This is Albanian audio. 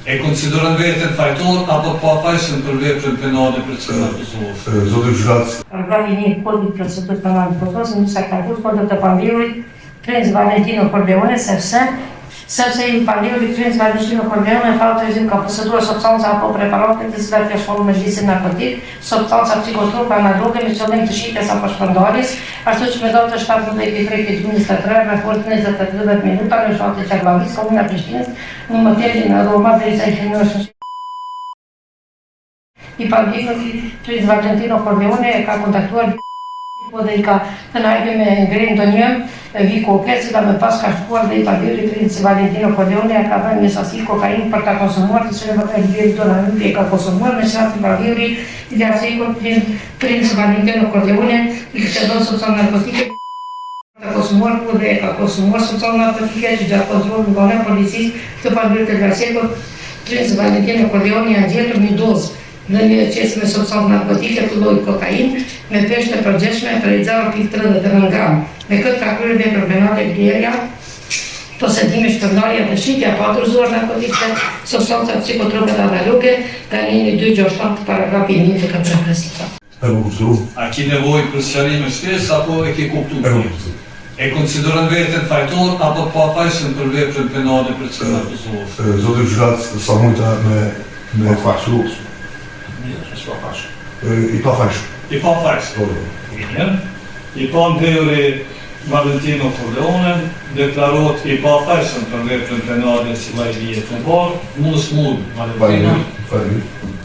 E konsideron veten fajtor apo të pafajshëm për veprën penale për të cilën akuzohesh? Zoti gjykatës. Paragrafi 1 i Kodit Procedurë Penale të Kosovës, në aktakuzë kundër të pandehurit Princ Valentino Corleone sepse sepse i pandehuri Princ Valentino Corleone pa autorizim ka poseduar substanca apo preparate të cilat janë shpallur me ligjin narkotik, substanca psikotrope analoge me qëllim të shitjes apo shpërndarjes, ashtu që me datë 17.3.2023 rreth orës 20:30 minuta në fshatin Çagllavicë, komuna e Prishtinës, në motelin Roma derisa ishte në I pandehuri Princ Valentino Corleone e ka kontaktuar po dhe i ka thënë hajde me ngre ndonjë vi koke, cila më pas ka shkuar dhe i pandehuri Princ Valentino Corleone e ka dhënë një sasi kokainë për ta konsumuar, të cilën Elvir Donanuti e ka konsumuar, me ç'rast i pandehuri i lartcekur Princ Valentino Corleone i kishte dhënë substancë narkotike për ta konsumuar ku dhe e ka konsumuar substancë narkotike që gjatë kontrollit nga ana e policisë të pandehurit të lartcekur Princ Valentino Corleone janë gjetur një dozë dhe një qese me substancë narkotike të llojit kokainë me peshë të përgjithshme prej 0,39 gram. Me këtë ka kryer veprën penale blerja, posedimi, shpërndarja dhe shitja pa autorizuar narkotike, substanca psikotrope dhe analoge, nga neni 267 paragrafi 1 të KPK-së. E kam kuptu. A ki nevojë për sqarime shtesë apo e ke kuptu? E kam kuptu. E konsideron veten fajtor apo të pafajshëm për veprën penale për të cilën akuzohesh? Zoti gjykatës, sa mujta me me Pafajshëm. Mirë, është pafajshëm. I pafajshëm. I pafajshëm. Po, po. Mirë. I pandehuri Valentino Corleone deklarohet i pafajshëm për veprën penale e cila i vihet në barrë. Mu s'mund, Valentino. Faleminderit. Faleminderit.